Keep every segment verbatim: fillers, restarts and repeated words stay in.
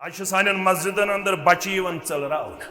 از چھِ سانٮ۪ن مسجدن اندر بچہِ یِوان ژٔلراونہٕ۔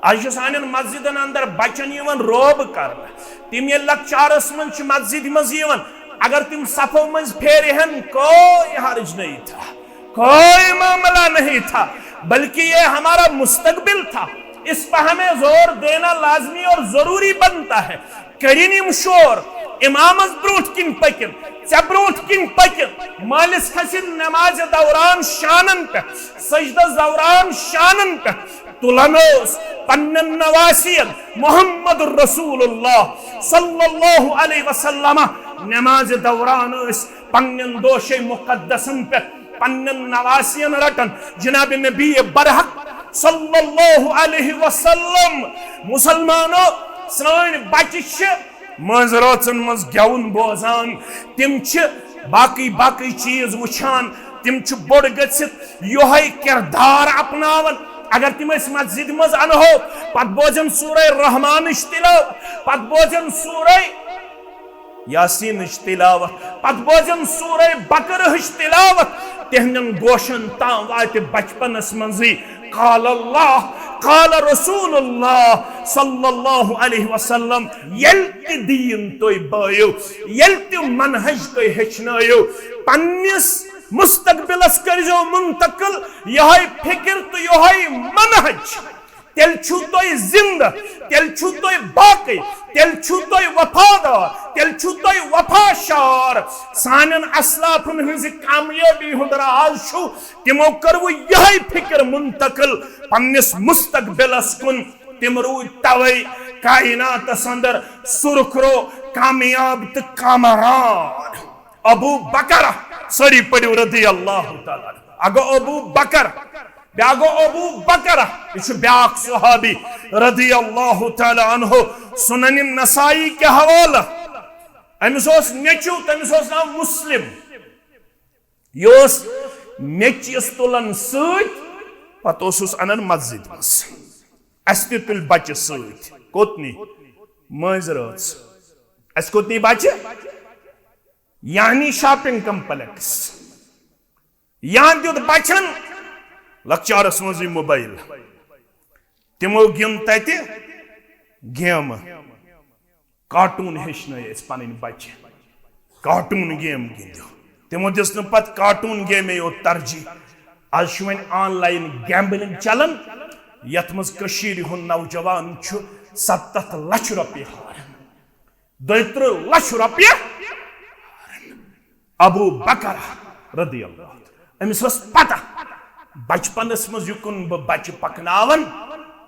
از چھِ سانٮ۪ن مسجدن اندر بچن یِوان روب کرنہٕ۔ تِم ییٚلہِ لۄکچارس منٛز چھِ مسجدِ منٛز یِوان، اگر تِم صفو منٛز پھیرِ ہن، کوئی حرج نہیں تھا، کوئی معاملہ نہیں تھا، بلکہ یہ ہمارا مستقبل تھا، اس پر ہمیں زور دینا لازمی اور ضروری بنتا ہے۔ کٔرِن یِم شور، امامس برونٛٹھ کِنۍ پٔکِن، ژےٚ برونٛٹھ کِنۍ پٔکِن، مٲلِس کھسِن نمازِ دوران شانن پٮ۪ٹھ، سجدس دوران شانن پٮ۪ٹھ تُلن اوس پننٮ۪ن نواسین محمد رسول اللہ صلی اللہ علیہ وسلم نمازِ دوران ٲسۍ پننٮ۪ن دوشے مقدسن پٮ۪ٹھ پننٮ۪ن نواسین رٹان۔ جناب نبی برحق صلی اللہ علیہ وسلم، مسلمانو، سٲنۍ بچہِ چھِ مٲنٛزِ رٲژن منٛز گٮ۪وُن بوزان، تِم چھِ باقٕے باقٕے چیٖز وٕچھان، تِم چھِ بوٚڑ گٔژھِتھ یِہوٚے کردار اپناوان۔ اگر تِم أسۍ مسجدِ منٛز انہو، پتہٕ بوزن سورہ رحمانٕچ تلاوت، پتہٕ بوزن سورہ یاسینٕچ تلاوت، پتہٕ بوزن سورہ بقرہٕچ تلاوت، تِہنٛدٮ۪ن گوشن تام واتہِ بچپنس منٛزٕے قال اللہ، قال رسول اللہ صلی اللہ علیہ وسلم۔ ییٚلہِ تہِ دیٖن تُہۍ بٲیِو، ییٚلہِ تہِ منہج تُہۍ ہیٚچھنٲیِو، پننِس مستقبلس کٔرۍزیو منتقل یِہوٚے فکر تہٕ یِہوٚے منہج۔ تیٚلہِ چھِو تُہۍ زِندٕ، تیٚلہِ چھِو تُہۍ باقٕے، تیٚلہِ چھِو تُہۍ وفادار، تیٚلہِ چھِو تُہۍ وفا شار۔ سانٮ۪ن اسلافن ہٕنٛزِ کامیٲبی ہُنٛد راز چھُ، تِمو کٔر وۄنۍ یِہوٚے فکر منتقل پننِس مستقبلس کُن۔ تِم روٗدۍ توے کائناتس اندر سُرخرو، کامیاب تہٕ کامران۔ ابو بکر، سٲری پٔرِو رضی اللہ تعالیٰ عنہ۔ اگو ابو بکر، بیاکھ گوٚو ابو بکر، یہِ چھُ بیاکھ صحابی رضی اللہ تعالیٰ عنہ۔ سنن نسائی کہِ حوالہٕ، أمِس اوس نیٚچو، تٔمِس اوس ناو مسلم۔ یہِ اوس نیٚچوِس تُلان سۭتۍ، پتہٕ اوسُس انان مسجد منٛز۔ اسہِ تہِ تُلۍ بچہِ سۭتۍ۔ کوٚت نی؟ مٲنٛزِ رٲژ۔ اسہِ کوٚت نی بچہِ؟ یعنی شاپنگ کمپلیکس۔ یا دیُت بچن لۄکچارس منٛزٕے موبایل۔ تِمو گِنٛد تتہِ گیمہٕ۔ کارٹون ہیٚچھنٲے أسۍ پنٕنۍ بچہِ۔ کارٹون گیم گِنٛدِو۔ تِمو دِژ نہٕ پتہٕ کارٹون گیمے یوت ترجیح۔ از چھُ وۄنۍ آن لاین گیمبلنگ چلان، یتھ منٛز کٔشیٖرِ ہُنٛد نوجوان چھُ ستتھ لچھ رۄپیہِ ہاران۔ دۄیہِ ترٕٛہ لچھ رۄپیہِ۔ ابو بکر رضی اللہ عنہ، أمِس ٲس پتہ، بچپنس منٛز یُکُن بہٕ بچہِ پکناون،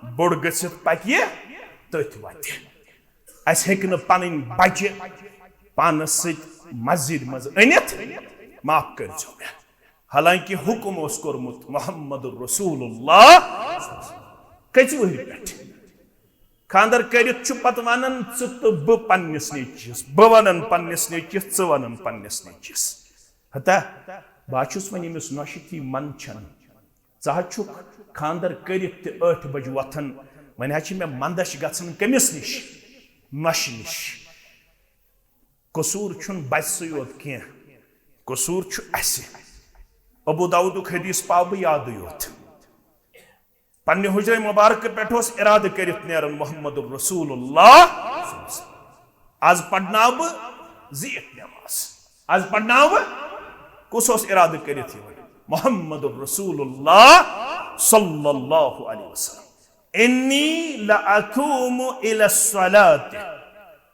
بوٚڑ گٔژھِتھ پکہِ یہِ تٔتھۍ وتہِ۔ اسہِ ہیٚکہِ نہٕ پنٕنۍ بچہِ پانس سۭتۍ مسجد منٛز أنِتھ، معاف کٔرۍزیو مےٚ۔ حالانکہ حکم اوس کوٚرمُت محمد رسول اللہ کٔژِ وٕہٕرۍ پٮ۪ٹھ۔ خانٛدر کٔرِتھ چھُ پتہٕ ونان، ژٕ تہٕ بہٕ پننِس نیٚچوِس، بہٕ ونان پننِس نیٚچوِس، ژٕ ونان پننِس نیٚچوِس۔ ہتا، بہٕ ہا چھُس وۄنۍ أمِس نۄشہِ تھی منٛدچھان۔ ژٕ حظ چھُکھ خانٛدر کٔرِتھ تہِ ٲٹھِ بجہِ وۄتھان، وۄنۍ حظ چھِ مےٚ منٛدچھ گژھان کٔمِس نِش؟ نۄشہِ نِش۔ قصوٗر چھُنہٕ بچہِ سٕے یوت کینٛہہ، قصوٗر چھُ اسہِ۔ ابو داؤدُک حدیث پاو بہٕ یادٕے یوت۔ پننہِ حجرے مبارکہٕ پٮ۪ٹھ اوس ارادٕ کٔرِتھ نیران محمد رسول اللہ۔ از پرناو بہٕ زیٖٹھ نماز۔ از پرناو بہٕ۔ کُس اوس ارادٕ کٔرِتھ یِوان؟ محمد رسول اللہ صلی اللہ علیہ وسلم۔ انی لأقوم الی الصلاۃ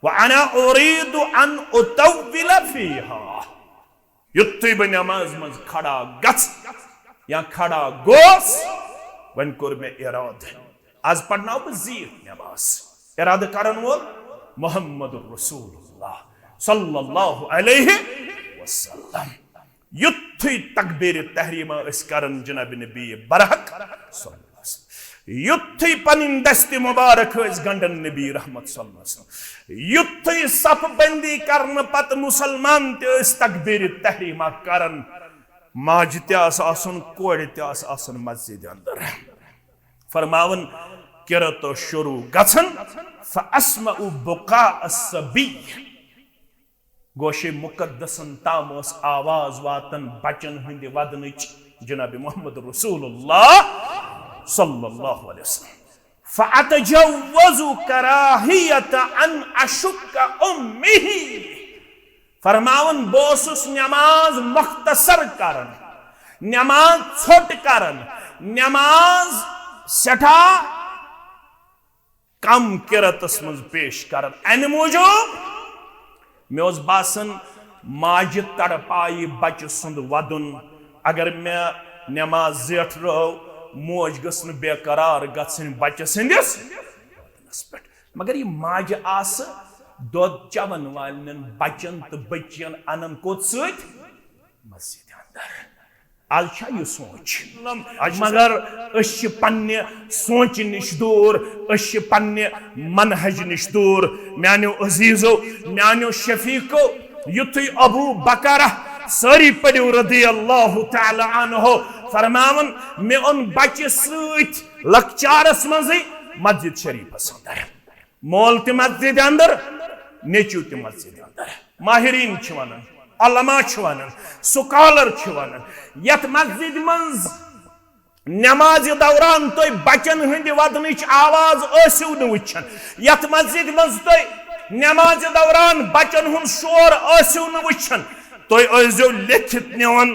وانا ارید ان اطول فیہا۔ یُتھُے بہٕ نماز منٛز کھڑا گژھٕ یا کھڑا گوس، وۄنۍ کوٚر مےٚ ارادٕ، از پرناو بہٕ زیٖٹھ نماز۔ ارادٕ کرن وول محمد رسول اللہ صلی اللہ علیہ وسلم۔ یُتھُے تکبیرِ تحریمہ ٲسۍ کران جناب نبی برحق صلی اللہ علیہ وسلم، یُتھُے پنٕنۍ دستِ مبارک ٲسۍ گنڈان نبی رحمت صلی اللہ علیہ وسلم، یُتھُے صف بندی کرنہٕ پتہٕ مسلمان تہِ ٲسۍ تکبیرِ تحریمہ کران، ماجہِ تہِ آسہٕ آسان، کورِ تہِ آسہٕ آسان مسجدِ اندر۔ فرماوان، قرات شروع گژھان، فاسمع بکاء الصبی۔ گوشے مقدسن تام ٲس آواز واتان بچن ہٕنٛدِ ودنٕچ۔ جناب محمد رسول اللہ صلی اللہ علیہ وسلم۔ فَأَتَجَوَّزُ كَرَاهِيَةَ أَنْ أَشُقَّ أُمِّهِ۔ فرماوان، بہٕ اوسُس نماز مختصر کران، نماز ژھوٚٹ کران، نماز سٮ۪ٹھاہ کم قرتس منٛز پیش کران۔ امہِ موٗجوٗب مےٚ اوس باسان، ماجہِ تڑپایہِ بچہٕ سُنٛد ودُن۔ اگر مےٚ نماز زیٹھ رٲو، موج گٔژھ نہٕ بے قرار گژھٕنۍ بچہٕ سٕنٛدِس ودنس پٮ۪ٹھ۔ مگر یہِ ماجہِ آسہٕ دۄد چٮ۪وَن والٮ۪ن بچن تہٕ بچین انان کوٚت سۭتۍ؟ مسجد اندر۔ از چھا یہِ سونچ؟ مگر أسۍ چھِ پننہِ سونچہِ نِش دوٗر، أسۍ چھِ پننہِ منہج نِش دوٗر۔ میانیو عزیزو، میانیو شفیقو، یُتھُے ابو بکرہ، سٲری پٔرِو رضی اللہ تعالی عنہ، فرماوان، مےٚ اوٚن بچہِ سۭتۍ لۄکچارس منٛزٕے مسجد شریفس اندر۔ مول تہِ مسجد اندر، نیٚچو تہِ مسجد اندر۔ ماہرین چھِ ونان، علماء چھِ ونان، سکالر چھِ ونان، یتھ مسجد منٛز نمازِ دوران تُہۍ بچن ہٕنٛدِ ودنٕچ آواز ٲسِو نہٕ وٕچھان، یتھ مسجد منٛز تُہۍ نمازِ دوران بچن ہُنٛد شور ٲسِو نہٕ وٕچھان، تُہۍ ٲسۍزیو لیکھِتھ نِوان،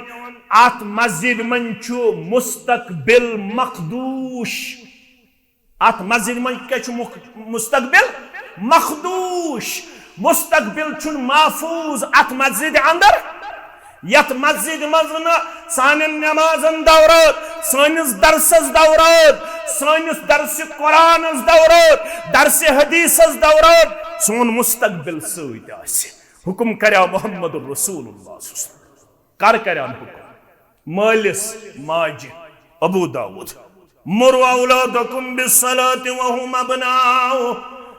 اتھ مسجد منٛز چھُ مستقبل مخدوش۔ اتھ مسجد منٛز کیٛاہ چھُ مخ-، مستقبل مخدوش؟ مستقبل چھُنہٕ محفوظ اتھ مسجد اندر، یتھ مسجد منٛز نہٕ سانٮ۪ن نمازن دوران، سٲنِس درسس دوران، سٲنِس درسِ قرآنس دوران، درسِ حدیثس دوران سون مستقبل سۭتۍ آسہِ۔ حکم کریو محمد رسول اللہ صلی اللہ علیہ وسلم۔ کر کرن حکم؟ مٲلِس ماجہِ۔ ابو داؤد۔ مروا اولادکم بالصلاة وهم ابناء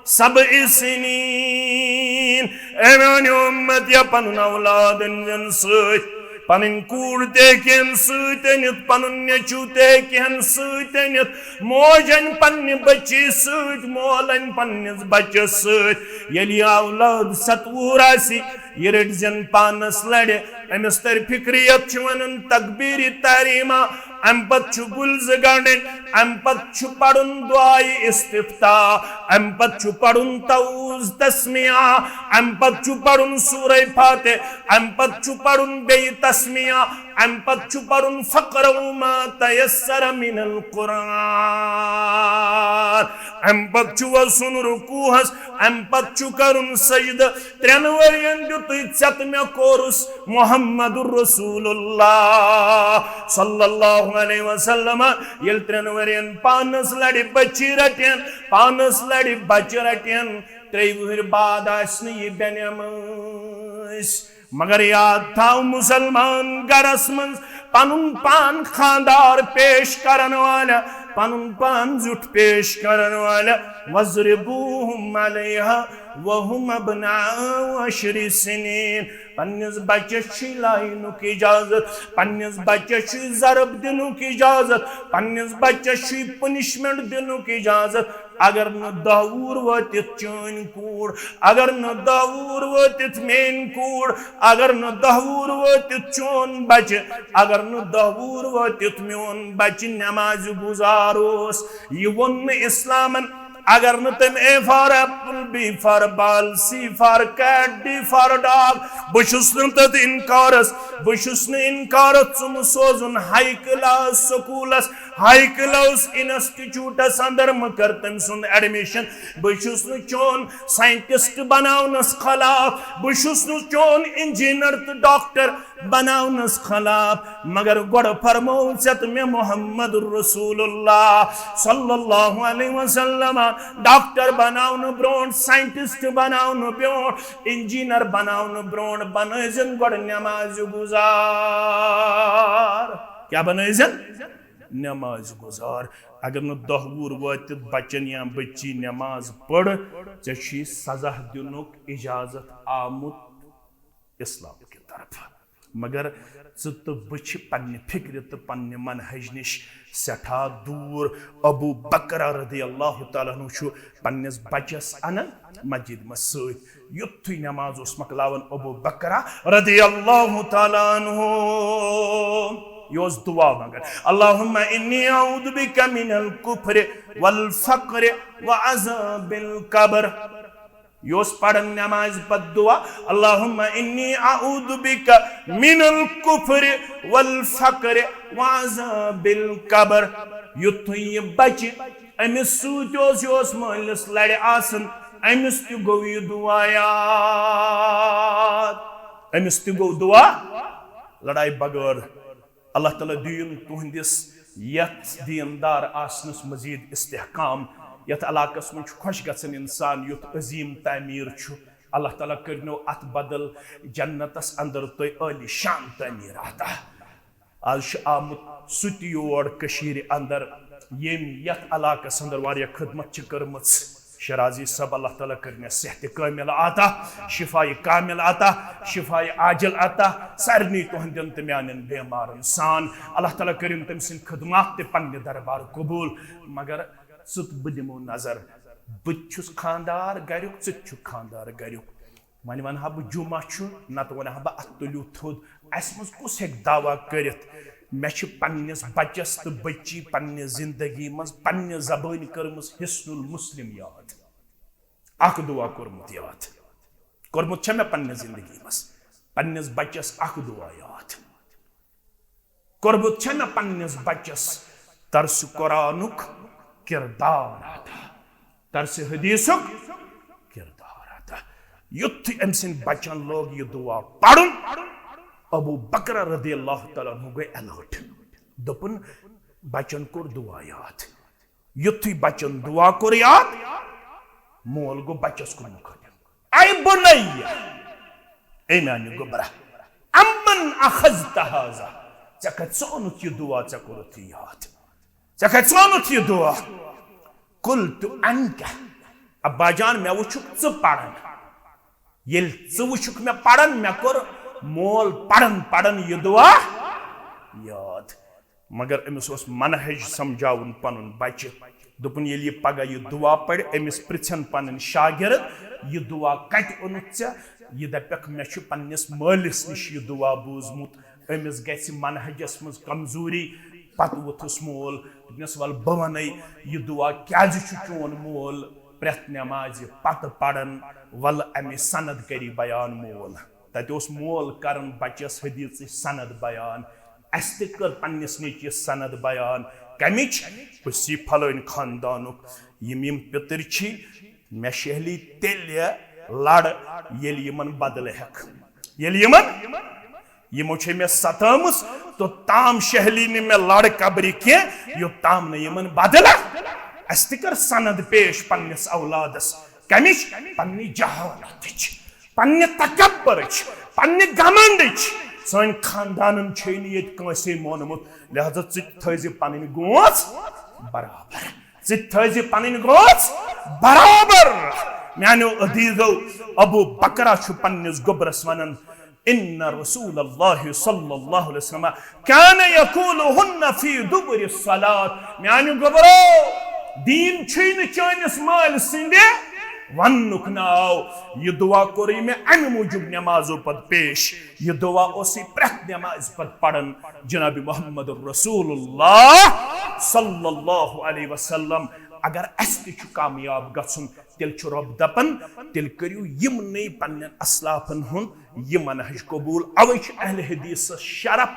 سبع سنین۔ اے میانہِ امت، یا پنُن اولاد أنزٮ۪ن سۭتۍ، پنٕنۍ کوٗر تہِ ہیٚکہِ ہن سۭتۍ أنِتھ، پنُن نیٚچو تہِ ہیٚکہِ ہن سۭتۍ أنِتھ، موج انہِ پننہِ بچی سۭتۍ، مول انہِ پننِس بچس سۭتۍ۔ ییٚلہِ یہِ اولاد ستوُہر آسہِ، یہِ رٔٹۍ زٮ۪ن پانس لرِ۔ أمِس ترِ فکر، یتھ چھِ ونان تکبیرِ تحریمہ۔ امہِ پتہٕ چھُ گُلۍ زٕ گنڈٕنۍ، امہِ پتہٕ چھُ پرُن دعایہِ استفتاح، امہِ پتہٕ چھُ پرُن تعوذ تسمیہ، امہِ پتہٕ چھُ پرُن سورہ فاتح، امہِ پتہٕ چھُ پرُن بیٚیہِ تسمیہ، امہِ پتہٕ چھُ پرُن فقرؤ ما تیسر من القرآن۔ امہِ پتہٕ چھُ وسُن رکوعس، امہِ پتہٕ چھُ کرُن سجدٕ۔ ترٛٮ۪ن ؤرین دیُتُے ژےٚ تہٕ مےٚ کورس محمد رسول اللہ صلی اللہ علیہ وسلم۔ ییٚلہِ ترٛٮ۪ن ؤرین پانس لرِ بچی رٹن، پانس لرِ بچہِ رٹن، ترٛیٚیہِ وُہٕرۍ بعد آسہِ نہٕ یہِ بے نمٲز۔ مگر یاد تھاو، مسلمان گرس منٛز پنُن پان خاندار پیش کرن والٮ۪و، پنُن پان زیُٹھ پیش کرن والٮ۪و، وَاضْرِبُوهُمْ عَلَيْهَا وَهُمْ أَبْنَاءُ عَشْرِ سِنِينَ۔ پننِس بچس چھُے لاینُک اجازت، پننِس بچس چھُے ضرب دِنُک اجازت، پننِس بچس چھُے punishment دِنُک اجازت۔ اگر نہٕ دَہ وُہُر وٲتِتھ چٲنۍ کوٗر، اگر نہٕ دَہ وُہُر وٲتِتھ میٲنۍ کوٗر، اگر نہٕ دَہ وُہُر وٲتِتھ چون بچہِ، اگر نہٕ دَہ وُہُر وٲتِتھ میون بچہِ نمازِ گُزار اوس، یہِ ووٚن نہٕ اسلامن۔ اگر نہٕ تٔمۍ A for apple, B for ball, C for cat, D for dog، بہٕ چھُس نہٕ تتھ انکارس، بہٕ چھُس نہٕ انکارس ژٕ سوزُن ہاے کلاس سکولس، ہاے کلاس انسٹیٹیوٹس اندر مہٕ کر تٔمۍ سُنٛد admission۔ بہٕ چھُس نہٕ چون scientist بناونس خلاف، بہٕ چھُس نہٕ چون engineer تہٕ doctor بناونس خلاف، مگر گۄڈٕ فرموو ژےٚ تہٕ مےٚ محمد رسول اللہ صلی اللہ علیہ وسلم doctor بناونہٕ برونٛٹھ، scientist بناونہٕ برونٛٹھ، engineer بناونہٕ برونٛٹھ بنٲوزٮ۪ن گۄڈٕ نمازِ گُزار۔ کیٛاہ بنٲوزٮ۪ن؟ نمازِ گُزار۔ اگر نہٕ دَہ وُہُر وٲتِتھ بچن یا بچی نماز پٔر، ژےٚ چھُے سزا دِنُک اجازت آمُت اسلام کہِ طرفہٕ۔ مگر ژٕ تہٕ بہٕ چھِ پننہِ فکرِ تہٕ پننہِ منہج نِش سٮ۪ٹھاہ دوٗر۔ ابو بکرہ رضی اللہ تعالیٰ عنہ چھُ پننِس بچس انان مسجد منٛز سۭتۍ۔ یُتھُے نماز اوس مۄکلاوان ابو بکرہ رضی اللہ تعالیٰ عنہ، یہِ اوس دُعا منٛگان، اللہم انی اعوذ بک من الکفر والفقر وعذاب القبر۔ یہِ اوس پران نمازِ پتہٕ دُعا، اللہم انی اعوذ بک من الکفر والفقر وعذاب القبر۔ یُتھُے یہِ بچہِ، أمِس سۭتۍ اوس، یہِ اوس مٲلِس لرِ آسان، أمِس تہِ گوٚو یہِ دُعا یاد۔ أمِس تہِ گوٚو دُعا لڑایہِ بغٲر۔ اللہ تعالیٰ دِیِن تُہنٛدِس یَتھ دیٖندار آسنَس مزیٖد استحکام۔ یَتھ علاقَس منٛز چھُ خۄش گژھان اِنسان، یُتھ عظیٖم تعمیٖر چھُ۔ اللہ تعالیٰ کٔرنو اَتھ بدل جنتَس اندر تُہۍ عٲلی شان تعمیٖر عطا۔ آز چھُ آمُت سُہ تہِ یور کٔشیٖرِ اندر، ییٚمۍ یَتھ علاقَس اندر واریاہ خدمت چھِ کٔرمٕژ۔ شیرازی صٲب، اللہ تعالیٰ کٔرنَس صحتِ کامل عطا، شفاء کامل عطا، شفاء عاجل عطا، سارنٕے تُہنٛدٮ۪ن تہٕ میانٮ۪ن بیمارن سان۔ اللہ تعالیٰ کٔرِن تٔمۍ سٕنٛدۍ خدمات تہِ پننہِ دربار قبول۔ مگر ژٕ تہٕ بہٕ دِمو نظر، بہٕ تہِ چھُس خاندار گریُک، ژٕ تہِ چھُکھ خاندار گریُک۔ وۄنۍ ونہٕ ہا بہٕ جمعہ چھُ، نتہٕ ونہٕ ہا بہٕ اتھ تُلِو تھوٚد۔ اسہِ منٛز کُس ہیٚکہِ دعویٰ کٔرِتھ، مےٚ چھِ پننِس بچس تہٕ بچی پننہِ زندگی منٛز پننہِ زبٲنۍ کٔرمٕژ حصن المسلم یاد؟ اکھ دعا کوٚرمُت یاد۔ کوٚرمُت چھےٚ مےٚ پننہِ زندگی منٛز پننِس بچس اکھ دعا یاد۔ کوٚرمُت چھےٚ مےٚ پننِس بچس درسِ قرآنُک کردار عطا، درسِ حدیثُک کردار عطا۔ یُتھُے أمۍ سٕنٛدۍ بچن لوگ یہِ دعا پرُن، ابو بکر رضی اللہ تعالیٰ عنہ گوٚو alert۔ دوٚپُن، بچن کوٚر دعا یاد۔ یُتھُے بچن دعا کوٚر یاد، مول گوٚو بچس کُن مُخٲطِب۔ اے بنی، اے میانہِ گوٚبرا، امن اخذت ھذا، ژےٚ کتہِ ژھونُتھ یہِ دعا، ژےٚ کوٚرُتھ یہِ یاد؟ ژےٚ کتہِ ژھونُتھ یہِ دعا؟ قلت عنک، ابا جان، مےٚ وُچھُکھ ژٕ پران۔ ییٚلہِ ژٕ وُچھُکھ مےٚ پران، مےٚ کوٚر مول پران پران یہِ دعا یاد۔ مگر أمِس اوس منہج سمجھاوُن پنُن بچہِ۔ دوٚپُن، ییٚلہِ یہِ پگاہ یہِ دُعا پرِ، أمِس پرژھن پنٕنۍ شاگرد، یہِ دُعا کتہِ اوٚنُتھ ژےٚ؟ یہِ دپٮ۪کھ، مےٚ چھُ پننِس مٲلِس نِش یہِ دُعا بوٗزمُت۔ أمِس گژھِ منہجس منٛز کمزوری۔ پتہٕ ووٚتھُس مول، دوٚپنس، ول بہٕ ونَے، یہِ دُعا کیازِ چھُ چون مول پرٛٮ۪تھ نمازِ پتہٕ پران؟ ولہٕ امِچ سند کری بیان مول۔ تتہِ اوس مول کران بچس حدیثٕچ سند بیان۔ اسہِ تہِ کٔر پننِس نیٚچوِس سند بیان۔ کمِچ؟ أسی پھلٲنۍ خاندانُک۔ یِم یِم پِتٕرۍ چھِ، مےٚ شہلی تیٚلہِ لڑ، ییٚلہِ یِمن بدلہٕ ہٮ۪کھ۔ ییٚلہِ یِمن، یِمو چھے مےٚ ستٲومٕژ، توٚتام شہلی نہٕ مےٚ لڑ قبرِ کینٛہہ، یوٚتام نہٕ یِمن بدلہٕ۔ اسہِ تہِ کٔر سند پیش پننِس اولادس۔ کمِچ؟ پننہِ جہالتٕچ، پننہِ تکبرٕچ، پننہِ گمنڈٕچ۔ سٲنۍ خاندانن چھے نہٕ ییٚتہِ کٲنٛسے مونمُت، لہذا ژٕ تہِ تھٲیزِ پنٕنۍ گونٛژ برابر۔ ژٕ تہِ تھٲیزِ پنٕنۍ گونٛژ برابر۔ میانیو عزیزو، ابو بکرا چھُ پننِس گوٚبرس ونان، ان رسول اللہ صلی اللہ علیہ وسلم کان یقولہن فی دبر الصلاۃ۔ میانہِ گوٚبرو، دیٖن چھُے نہٕ چٲنِس مٲلۍ سٕنٛدِ وننُک ناو۔ یہِ دعا کوٚرُے مےٚ امہِ موٗجوٗب نمازو پتہٕ پیش۔ یہِ دعا اوسُے پرٛٮ۪تھ نمازِ پتہٕ پران جناب محمد رسول اللہ صلی اللہ علیہ وسلم۔ اگر اسہِ تہِ چھُ کامیاب گژھُن، تیٚلہِ چھُ رۄب دپان، تیٚلہِ کٔرِو یِمنٕے پننٮ۪ن اسلافن ہُنٛد یہِ منہج قبول۔ اوے چھُ اہل حدیثس شرف۔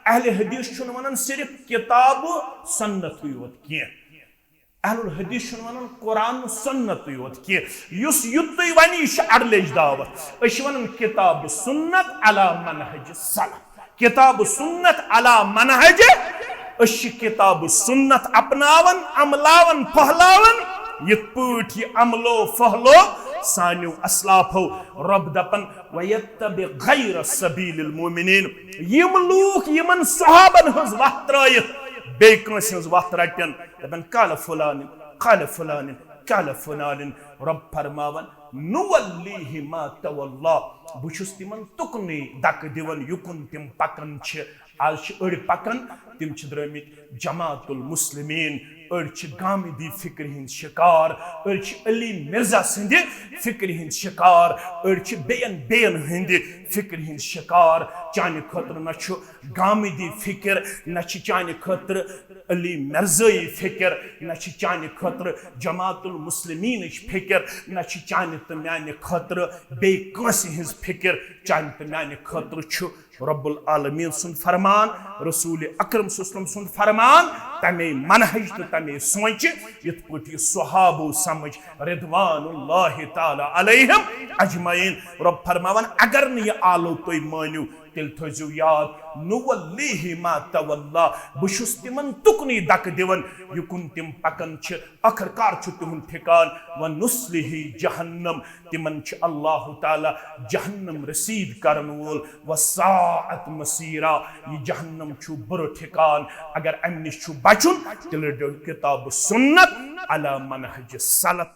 اہل حدیث چھُنہٕ ونان صرف کتاب و سنتٕے یوت کینٛہہ۔ اہل الحدیث چھُنہٕ ونان قرآن و سنتٕے یوت کینٛہہ۔ یُس یُتُے ونہِ، یہِ چھُ اڑلیٚج دعوت۔ أسۍ چھِ ونان کتاب و سنت علی منہج سلف۔ کتاب و سنت علی منہج۔ أسۍ چھِ کتاب و سنت اپناوان، عملاوان، پھہلاوان، یِتھ پٲٹھۍ یہِ عملو پھہلو سانیو اسلافو۔ رۄب دپان، وَيَتَّبِعْ غَيْرَ سَبِيلِ الْمُؤْمِنِينَ۔ یِم لوٗکھ یِمن صحابن ہٕنٛز وتھ ترٲیِتھ بیٚیہِ کٲنٛسہِ ہٕنٛز وتھ رٹن، دپن، قال فلان، قال فلان، قال فلان۔ رۄب فرماوان، نُوَلِّيهِ مَا تَوَلَّىٰ۔ بہٕ چھُس تِمن تُکنُے دکہٕ دِوان، یُکُن تِم پکان چھِ۔ آز چھِ أڑۍ پکان، تِم چھِ درٛٲمٕتۍ جماعت المسلمین، أڑۍ چھِ گامدی فکرِ ہٕنٛدۍ شکار، أڑۍ چھِ علی مرزا سٕنٛدِ فکرِ ہٕنٛدۍ شکار، أڑۍ چھِ بیٚین بیٚین ہٕنٛدِ فکرِ ہٕنٛدۍ شکار۔ چانہِ خٲطرٕ نہ چھُ گامدی فکر، نہ چھِ چانہِ خٲطرٕ علی مرزٲیی فکر، نہ چھِ چانہِ خٲطرٕ جماعت المسلمینٕچ فکر، نہ چھِ چانہِ تہٕ میانہِ خٲطرٕ بیٚیہِ کٲنٛسہِ ہٕنٛز فکر۔ چانہِ تہٕ میانہِ خٲطرٕ چھُ رب العالمین سُنٛد فرمان، رسول اکرم صلی اللہ علیہ وسلم سُنٛد فرمان، تمے منہج تہٕ تمے سونچہِ، یِتھ پٲٹھۍ یہِ صحابو سمجھ، رضوان اللہ تعالی علیہم اجمعین۔ رب فرماوان، اگر نہٕ یہِ آلو تُہۍ مٲنِو، تیٚلہِ تھٲیزیو یاد، نولیہ ما تولا، بہٕ چھُس تِمن تُکنُے دکہٕ دِوان، یُکُن تِم پکان چھِ، ٲخٕر کار چھُ تِہُنٛد ٹھِکان، ونصلہ جہنم، تِمن چھُ اللہ تعالیٰ جہنم رسید کرن وول، وساعت مصیرا، یہِ جہنم چھُ بُرٕ ٹھِکان۔ اگر امہِ نِش چھُ بچُن، تیٚلہِ رٔٹِو کتاب سنت علی منہج سلف۔